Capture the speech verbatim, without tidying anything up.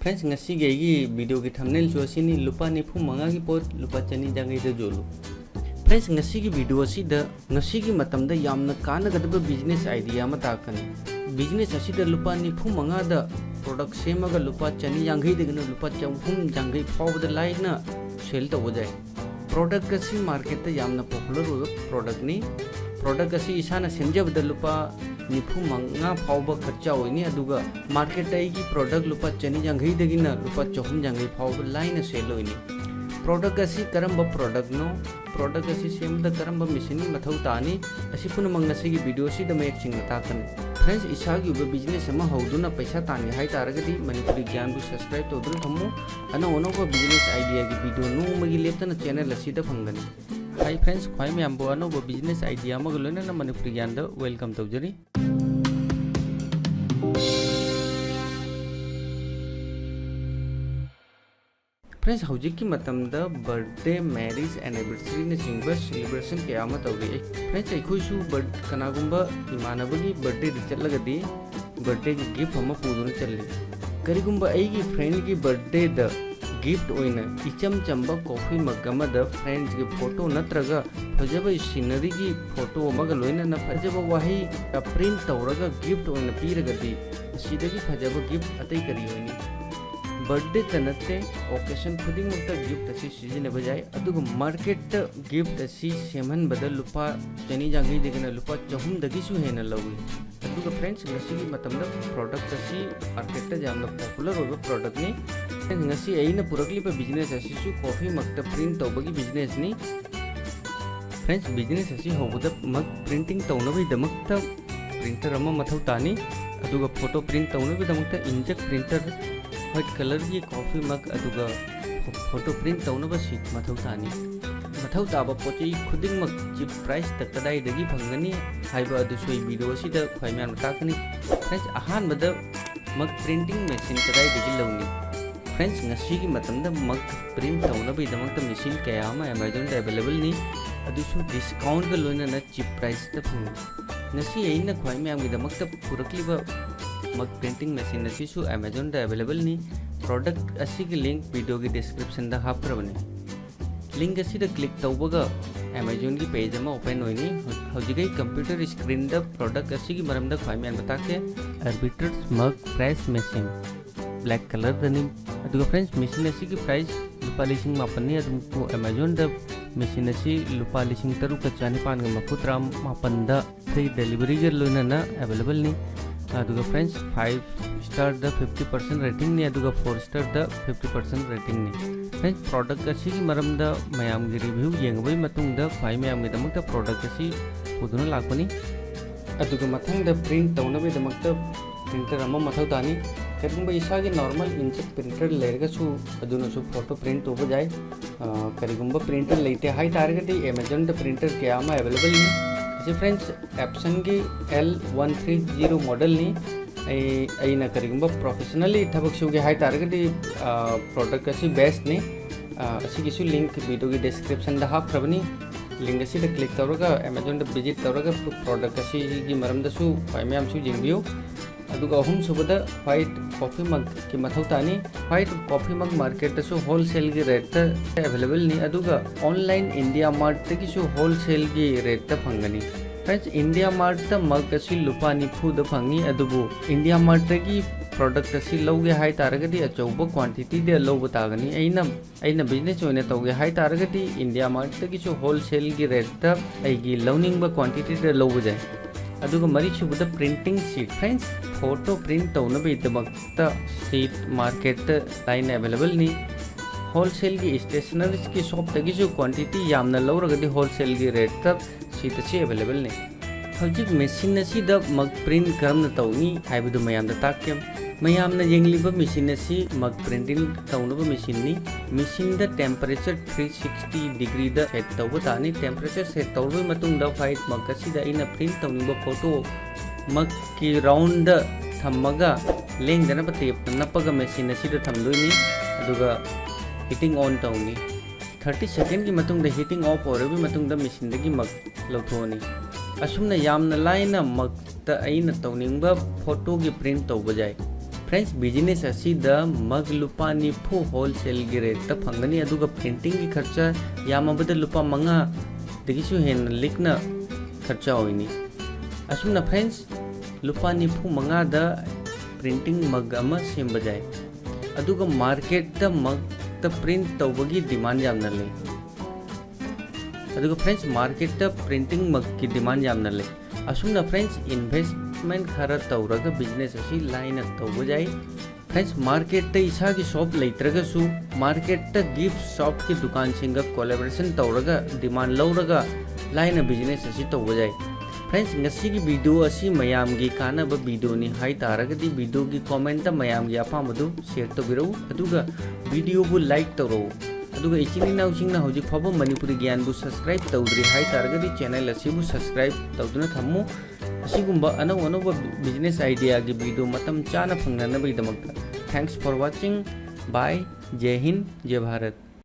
Friends, ꯉꯁꯤꯒꯤ ꯑꯩꯒꯤ videoꯒꯤ thumbnailꯁꯨ ꯑꯁꯤꯅꯤ, ꯂꯨꯄꯥ ꯅꯤꯐꯨ ꯃꯉꯥꯒꯤ ꯄꯣꯠ ꯂꯨꯄꯥ ꯆꯅꯤ ꯌꯥꯡꯈꯩꯗ ꯌꯣꯜꯂꯨ꯫ Friends, ꯉꯁꯤꯒꯤ video ꯑꯁꯤꯗ ꯉꯁꯤꯒꯤ ꯃꯇꯝꯗ ꯌꯥꯝꯅ ꯀꯥꯟꯅꯒꯗꯕ business idea ꯑꯃ ꯇꯥꯛꯀꯅꯤ꯫ Business ꯑꯁꯤꯗ ꯂꯨꯄꯥ ꯅꯤꯐꯨ ꯃꯉꯥꯗ product ꯁꯦꯝꯃꯒ ꯂꯨꯄꯥ ꯆꯅꯤ ꯌꯥꯡꯈꯩꯗꯒꯤꯅ ꯂꯨꯄꯥ ꯆꯍꯨꯝ ꯌꯥꯡꯈꯩ ꯐꯥꯎꯕꯗ ꯂꯥꯏꯅ sell ꯇꯧꯕ ꯌꯥꯏ꯫ Product ꯑꯁꯤ marketꯇ ꯌꯥꯝꯅ popular ꯑꯣꯏꯕ productꯅꯤ꯫ Product ꯑꯁꯤ ꯏꯁꯥꯅ ꯁꯦꯝꯖꯕꯗ ꯂꯨꯄꯥ ꯅꯤꯐꯨ ꯃꯉꯥ ꯐꯥꯎꯕ ꯈꯔꯆꯥ ꯑꯣꯏꯅꯤ, ꯑꯗꯨꯒ marketꯇ ꯑꯩꯒꯤ product ꯂꯨꯄꯥ ꯆꯅꯤ ꯌꯥꯡꯈꯩꯗꯒꯤꯅ ꯂꯨꯄꯥ ꯆꯍꯨꯝ ꯌꯥꯡꯈꯩ ꯐꯥꯎꯕ ꯂꯥꯏꯅ sell ꯑꯣꯏꯅꯤ꯫ Product ꯑꯁꯤ ꯀꯔꯝꯕ productꯅꯣ, product ꯑꯁꯤ ꯁꯦꯝꯕꯗ ꯀꯔꯝꯕ machineꯒꯤ ꯃꯊꯧ ꯇꯥꯅꯤ, ꯑꯁꯤ ꯄꯨꯝꯅꯃꯛ ꯉꯁꯤꯒꯤ video ꯑꯁꯤꯗ ꯃꯌꯦꯛ ꯁꯦꯡꯅ ꯇꯥꯛꯀꯅꯤ꯫ Friends, ꯏꯁꯥꯒꯤ ꯑꯣꯏꯕ business ꯑꯃ ꯍꯧꯗꯨꯅ ꯄꯩꯁꯥ ꯇꯥꯟꯒꯦ ꯍꯥꯏ ꯇꯥꯔꯒꯗꯤ ꯃꯅꯤꯄꯨꯔꯤ ꯒ꯭ꯌꯥꯟꯕꯨ subscribe ꯇꯧꯗꯨꯅ ꯊꯝꯃꯨ꯫ ꯑꯅꯧ ꯑꯅꯧꯕ business ideaꯒꯤ video ꯅꯣꯡꯃꯒꯤ ꯂꯦꯞꯇꯅ channel ꯑꯁꯤꯗ ꯐꯪꯒꯅꯤ꯫ Hi friends, ꯈ꯭ꯋꯥꯏ ꯃꯌꯥꯝꯕꯨ ꯑꯅꯧꯕ business idea ꯑꯃꯒ ꯂꯣꯏꯅꯅ ꯃꯅꯤꯄꯨꯔꯤ ꯒ꯭ꯌꯥꯟꯗ welcome ꯇꯧꯖꯔꯤ꯫ Friends, ꯍꯧꯖꯤꯛꯀꯤ ꯃꯇꯝꯗ birthday, marriage, anniversaryꯅꯆꯤꯡꯕ celebration ꯀꯌꯥ ꯑꯃ ꯇꯧꯔꯤ꯫ Friends, ꯑꯩꯈꯣꯏꯁꯨ ꯕꯔ-, ꯀꯅꯥꯒꯨꯝꯕ ꯏꯃꯥꯟꯅꯕꯒꯤ birthdayꯗ ꯆꯠꯂꯒꯗꯤ birthdayꯒꯤ gift ꯑꯃ ꯄꯨꯗꯨꯅ ꯆꯠꯂꯤ꯫ ꯀꯔꯤꯒꯨꯝꯕ ꯑꯩꯒꯤ friendꯒꯤ birthdayꯗ gift ꯑꯣꯏꯅ ꯏꯆꯝ ꯆꯝꯕ coffee mug ꯑꯃꯗ friendsꯒꯤ photo ꯅꯠꯇ꯭ꯔꯒ ꯐꯖꯕ sceneryꯒꯤ photo ꯑꯃꯒ ꯂꯣꯏꯅꯅ ꯐꯖꯕ ꯋꯥꯍꯩ print ꯇꯧꯔꯒ gift ꯑꯣꯏꯅ ꯄꯤꯔꯒꯗꯤ, ꯑꯁꯤꯗꯒꯤ ꯐꯖꯕ gift ꯑꯇꯩ ꯀꯔꯤ ꯑꯣꯏꯅꯤ? Birthdayꯇ ꯅꯠꯇꯦ, occasion ꯈꯨꯗꯤꯡꯃꯛꯇ gift ꯑꯁꯤ ꯁꯤꯖꯤꯟꯅꯕ ꯌꯥꯏ꯫ ꯑꯗꯨꯒ marketꯇ gift ꯑꯁꯤ ꯁꯦꯝꯍꯟꯕꯗ ꯂꯨꯄꯥ ꯆꯅꯤ ꯌꯥꯡꯈꯩꯗꯒꯤꯅ ꯂꯨꯄꯥ ꯆꯍꯨꯝꯗꯒꯤꯁꯨ ꯍꯦꯟꯅ ꯂꯧꯏ꯫ ꯑꯗꯨꯒ friends, ꯉꯁꯤꯒꯤ ꯃꯇꯝꯗ product ꯑꯁꯤ marketꯇ ꯌꯥꯝꯅ popular ꯑꯣꯏꯕ productꯅꯤ꯫ Friends, ꯉꯁꯤ ꯑꯩꯅ ꯄꯨꯔꯛꯂꯤꯕ business ꯑꯁꯤꯁꯨ coffee mugꯇ print ꯇꯧꯕꯒꯤ businessꯅꯤ꯫ Friends, business ꯑꯁꯤ ꯍꯧꯕꯗ mug printing ꯇꯧꯅꯕꯒꯤꯗꯃꯛꯇ printer ꯑꯃ ꯃꯊꯧ ꯇꯥꯅꯤ꯫ ꯑꯗꯨꯒ photo print ꯇꯧꯅꯕꯒꯤꯗꯃꯛꯇ inkjet printer, white colourꯒꯤ coffee mug, ꯑꯗꯨꯒ photo print ꯇꯧꯅꯕ sheet ꯃꯊꯧ ꯇꯥꯅꯤ꯫ ꯃꯊꯧ ꯇꯥꯕ ꯄꯣꯠ ꯆꯩ ꯈꯨꯗꯤꯡꯃꯛ cheap priceꯇ ꯀꯗꯥꯏꯗꯒꯤ ꯐꯪꯒꯅꯤ ꯍꯥꯏꯕ ꯑꯗꯨꯁꯨ ꯑꯩ video ꯑꯁꯤꯗ ꯈ꯭ꯋꯥꯏ ꯃꯌꯥꯝꯅ ꯇꯥꯛꯀꯅꯤ꯫ Friends, ꯑꯍꯥꯟꯕꯗ mug printing machine ꯀꯗꯥꯏꯗꯒꯤ ꯂꯧꯅꯤ? Friends, ꯉꯁꯤꯒꯤ ꯃꯇꯝꯗ mug print ꯇꯧꯅꯕꯒꯤꯗꯃꯛꯇ machine ꯀꯌꯥ ꯑꯃ Amazonꯗ availableꯅꯤ, ꯑꯗꯨꯁꯨ discountꯀ ꯂꯣꯏꯅꯅ cheap priceꯇ ꯐꯪꯏ꯫ ꯉꯁꯤ ꯑꯩꯅ ꯈ꯭ꯋꯥꯏ ꯃꯌꯥꯝꯒꯤꯗꯃꯛꯇ ꯄꯨꯔꯛꯂꯤꯕ Mug printing machine ꯑꯁꯤꯁꯨ Amazonꯗ availableꯅꯤ꯫ Product ꯑꯁꯤꯒꯤ link videoꯒꯤ descriptionꯗ ꯍꯥꯞꯈ꯭ꯔꯕꯅꯤ꯫ Link ꯑꯁꯤꯗ click ꯇꯧꯕꯒ Amazonꯒꯤ page ꯑꯃ open ꯑꯣꯏꯅꯤ꯫ ꯍꯧ-, ꯍꯧꯖꯤꯛ ꯑꯩ computer screenꯗ product ꯑꯁꯤꯒꯤ ꯃꯔꯝꯗ ꯈ꯭ꯋꯥꯏ ꯃꯌꯥꯝꯗ ꯇꯥꯛꯀꯦ꯫ Arbitrage Mug Press Machine, black colourꯗꯅꯤ꯫ ꯑꯗꯨꯒ friends, machine ꯑꯁꯤꯒꯤ price ꯂꯨꯄꯥ ꯂꯤꯁꯤꯡ ꯃꯥꯄꯟꯅꯤ꯫ ꯑꯗꯨꯕꯨ Amazonꯗ machine ꯑꯁꯤ ꯂꯨꯄꯥ ꯂꯤꯁꯤꯡ ꯇꯔꯨꯛꯀ ꯆꯅꯤꯄꯥꯟꯒ ꯃꯔꯤꯐꯨ ꯇꯔꯥ ꯃꯥꯄꯟꯗ free deliveryꯒ ꯂꯣꯏꯅꯅ availableꯅꯤ꯫ ꯑꯗꯨꯒ friends, five starꯗ fifty percent ratingꯅꯤ, ꯑꯗꯨꯒ four starꯗ fifty percent ratingꯅꯤ꯫ Friends, product ꯑꯁꯤꯒꯤ ꯃꯔꯝꯗ ꯃꯌꯥꯝꯒꯤ review ꯌꯦꯡꯉꯕꯒꯤ ꯃꯇꯨꯡꯗ ꯈ꯭ꯋꯥꯏ ꯃꯌꯥꯝꯒꯤꯗꯃꯛꯇ product ꯑꯁꯤ ꯄꯨꯗꯨꯅ ꯂꯥꯛꯄꯅꯤ꯫ ꯑꯗꯨꯒ ꯃꯊꯪꯗ print ꯇꯧꯅꯕꯒꯤꯗꯃꯛꯇ printer ꯑꯃ ꯃꯊꯧ ꯇꯥꯅꯤ꯫ ꯀꯔꯤꯒꯨꯝꯕ ꯏꯁꯥꯒꯤ normal inkjet printer ꯂꯩꯔꯒꯁꯨ ꯑꯗꯨꯅꯁꯨ photo print ꯇꯧꯕ ꯌꯥꯏ꯫ ꯑ, ꯀꯔꯤꯒꯨꯝꯕ printer ꯂꯩꯇꯦ ꯍꯥꯏ ꯇꯥꯔꯒꯗꯤ Amazonꯗ printer ꯀꯌꯥ ꯑꯃ availableꯅꯤ꯫ ꯑꯁꯤ friends, Epsonꯒꯤ L one three zero modelꯅꯤ꯫ ꯑꯩ, ꯑꯩꯅ ꯀꯔꯤꯒꯨꯝꯕ professionally ꯊꯕꯛ ꯁꯨꯒꯦ ꯍꯥꯏ ꯇꯥꯔꯒꯗꯤ, ꯑ, product ꯑꯁꯤ bestꯅꯤ꯫ ꯑ, ꯑꯁꯤꯒꯤꯁꯨ link videoꯒꯤ descriptionꯗ ꯍꯥꯞꯈ꯭ꯔꯕꯅꯤ꯫ Link ꯑꯁꯤꯗ click ꯇꯧꯔꯒ Amazonꯗ visit ꯇꯧꯔꯒ product ꯑꯁꯤꯒꯤ ꯃꯔꯝꯗꯁꯨ ꯈ꯭ꯋꯥꯏ ꯃꯌꯥꯝꯁꯨ ꯌꯦꯡꯕꯤꯌꯨ꯫ ꯑꯗꯨꯒ ꯑꯍꯨꯝꯁꯨꯕꯗ white coffee mugꯀꯤ ꯃꯊꯧ ꯇꯥꯅꯤ꯫ White coffee mug marketꯇꯁꯨ wholesaleꯒꯤ rateꯇ availableꯅꯤ, ꯑꯗꯨꯒ online IndiaMartꯇꯒꯤꯁꯨ wholesaleꯒꯤ rateꯇ ꯐꯪꯒꯅꯤ꯫ Friends, IndiaMartꯇ mug ꯑꯁꯤ ꯂꯨꯄꯥ ꯅꯤꯐꯨꯗ ꯐꯪꯉꯤ, ꯑꯗꯨꯕꯨ IndiaMartꯇꯒꯤ product ꯑꯁꯤ ꯂꯧꯒꯦ ꯍꯥꯏ ꯇꯥꯔꯒꯗꯤ ꯑꯆꯧꯕ quantityꯗ ꯂꯧꯕ ꯇꯥꯒꯅꯤ꯫ ꯑꯩꯅ, ꯑꯩꯅ business ꯑꯣꯏꯅ ꯇꯧꯒꯦ ꯍꯥꯏ ꯇꯥꯔꯒꯗꯤ IndiaMartꯇꯒꯤꯁꯨ wholesaleꯒꯤ rateꯇ ꯑꯩꯒꯤ ꯂꯧꯅꯤꯡꯕ quantityꯗ ꯂꯧꯕ ꯌꯥꯏ꯫ ꯑꯗꯨꯒ ꯃꯔꯤꯁꯨꯕꯗ printing sheet꯫ Friends, photo print ꯇꯧꯅꯕꯒꯤꯗꯃꯛꯇ sheet marketꯇ ꯂꯥꯏꯅ availableꯅꯤ꯫ Wholesaleꯒꯤ stationeryꯒꯤ shopꯇꯒꯤꯁꯨ quantity ꯌꯥꯝꯅ ꯂꯧꯔꯒꯗꯤ wholesaleꯒꯤ rateꯇ sheet ꯑꯁꯤ availableꯅꯤ꯫ ꯍꯧꯖꯤꯛ machine ꯑꯁꯤꯗ mug print ꯀꯔꯝꯅ ꯇꯧꯅꯤ ꯍꯥꯏꯕꯗꯨ ꯃꯌꯥꯝꯗ ꯇꯥꯛꯀꯦ꯫ ꯃꯌꯥꯝꯅ ꯌꯦꯡꯂꯤꯕ machine ꯑꯁꯤ mug printing ꯇꯧꯅꯕ machineꯅꯤ꯫ Machineꯗ temperature three sixty degreeꯗ set ꯇꯧꯕ ꯇꯥꯅꯤ꯫ Temperature set ꯇꯧꯔꯕ ꯃꯇꯨꯡꯗ white mug ꯑꯁꯤꯗ ꯑꯩꯅ print ꯇꯧꯅꯤꯡꯕ photo mugꯀꯤ roundꯗ ꯊꯝꯃꯒ ꯂꯦꯡꯗꯅꯕ tapeꯅ ꯅꯞꯄꯒ machine ꯑꯁꯤꯗ ꯊꯝꯗꯣꯏꯅꯤ꯫ ꯑꯗꯨꯒ heating on ꯇꯧꯅꯤ꯫ Thirty secondꯀꯤ ꯃꯇꯨꯡꯗ heating off ꯑꯣꯏꯔꯕ ꯃꯇꯨꯡꯗ machineꯗꯒꯤ mug ꯂꯧꯊꯣꯛꯑꯅꯤ꯫ ꯑꯁꯨꯝꯅ ꯌꯥꯝꯅ ꯂꯥꯏꯅ mug ꯇ ꯑꯩꯅ ꯇꯧꯅꯤꯡꯕ ꯐꯣꯇꯣꯒꯤ ꯄ꯭ꯔꯤꯟꯠ ꯇꯧꯕ ꯌꯥꯏ꯫ ꯐ꯭ꯔꯦꯟꯁ, ꯕꯤꯖꯤꯅꯦꯁ ꯑꯁꯤꯗ ꯃꯒ ꯂꯨꯄꯥ ꯅꯤꯐꯨ ꯍꯣꯜꯁꯦꯜꯒꯤ ꯔꯦꯠꯇ ꯐꯪꯒꯅꯤ, ꯑꯗꯨꯒ ꯄ꯭ꯔꯤꯟꯇꯤꯡꯒꯤ ꯈꯔꯆ ꯌꯥꯝꯃꯕꯗ ꯂꯨꯄꯥ ꯃꯉꯥꯗꯒꯤꯁꯨ ꯍꯦꯟꯅ ꯂꯤꯛꯅ ꯈꯔꯆ ꯑꯣꯏꯅꯤ꯫ ꯑꯁꯨꯝꯅ ꯐ꯭ꯔꯦꯟꯁ, ꯂꯨꯄꯥ ꯅꯤꯐꯨ ꯃꯉꯥꯗ ꯄ꯭ꯔꯤꯟꯇꯤꯡ ꯃꯒ ꯑꯃ ꯁꯦꯝꯕ ꯌꯥꯏ꯫ ꯑꯗꯨꯒ ꯃꯥꯔꯀꯦꯠꯇ ꯃꯒꯇ ꯄ꯭ꯔꯤꯟꯠ ꯇꯧꯕꯒꯤ ꯗꯤꯃꯥꯟ ꯌꯥꯝꯅ ꯂꯩ꯫ ꯑꯗꯨꯒ ꯐ꯭ꯔꯦꯟꯁ, ꯃꯥꯔꯀꯦꯠꯇ ꯄ꯭ꯔꯤꯟꯇꯤꯡ ꯃꯒꯀꯤ ꯗꯤꯃꯥꯟ ꯌꯥꯝꯅ ꯂꯩ꯫ ꯑꯁꯨꯝꯅ ꯐ꯭ꯔꯦꯟꯁ, ꯏꯟꯚꯦꯁꯃꯦꯟꯠ ꯈꯔ ꯇꯧꯔꯒ ꯕꯤꯖꯤꯅꯦꯁ ꯑꯁꯤ ꯂꯥꯏꯅ ꯇꯧꯕ ꯌꯥꯏ꯫ ꯐ꯭ꯔꯦꯟꯁ, ꯃꯥꯔꯀꯦꯠꯇ ꯏꯁꯥꯒꯤ ꯁꯣꯞ ꯂꯩꯇ꯭ꯔꯒꯁꯨ ꯃꯥꯔꯀꯦꯠꯇ ꯒꯤꯐ ꯁꯣꯞꯀꯤ ꯗꯨꯀꯥꯟꯁꯤꯡꯒ ꯀꯣꯂꯥꯕꯣꯔꯦꯁꯟ ꯇꯧꯔꯒ ꯗꯤꯃꯥꯟ ꯂꯧꯔꯒ ꯂꯥꯏꯅ ꯕꯤꯖꯤꯅꯦꯁ ꯑꯁꯤ ꯇꯧꯕ ꯌꯥꯏ꯫ ꯐ꯭ꯔꯦꯟꯁ, ꯉꯁꯤꯒꯤ ꯚꯤꯗꯤꯑꯣ ꯑꯁꯤ ꯃꯌꯥꯝꯒꯤ ꯀꯥꯟꯅꯕ ꯚꯤꯗꯤꯑꯣꯅꯤ ꯍꯥꯏ ꯇꯥꯔꯒꯗꯤ ꯚꯤꯗꯤꯑꯣꯒꯤ ꯀꯣꯃꯦꯟꯠꯇ ꯃꯌꯥꯝꯒꯤ ꯑꯄꯥꯝꯕꯗꯨ ꯁꯤꯌꯔ ꯇꯧꯕꯤꯔꯛꯎ, ꯑꯗꯨꯒ ꯚꯤꯗꯤꯑꯣꯕꯨ ꯂꯥꯏꯛ ꯇꯧꯔꯛꯎ꯫ ꯑꯗꯨꯒ ꯏꯆꯤꯟ ꯏꯅꯥꯎꯁꯤꯡꯅ ꯍꯧꯖꯤꯛ ꯐꯥꯎꯕ ꯃꯅꯤꯄꯨꯔꯤ ꯒ꯭ꯌꯥꯟꯕꯨ ꯁꯕꯁꯀ꯭ꯔꯥꯏꯕ ꯇꯧꯗ꯭ꯔꯤ ꯍꯥꯏ ꯇꯥꯔꯒꯗꯤ ꯆꯦꯅꯦꯜ ꯑꯁꯤꯕꯨ ꯁꯕꯁꯀ꯭ꯔꯥꯏꯕ ꯇꯧꯗꯨꯅ ꯊꯝꯃꯨ꯫ ꯑꯁꯤꯒꯨꯝꯕ ꯑꯅꯧ ꯑꯅꯧꯕ ꯕꯤꯖꯤꯅꯦꯁ ꯑꯥꯏꯗꯤꯌꯥꯒꯤ ꯚꯤꯗꯤꯑꯣ ꯃꯇꯝ ꯆꯥꯅ ꯐꯪꯅꯅꯕꯒꯤꯗꯃꯛꯇ꯫ Thanks for watching. Bye. Jai Hind, Jai Bharat.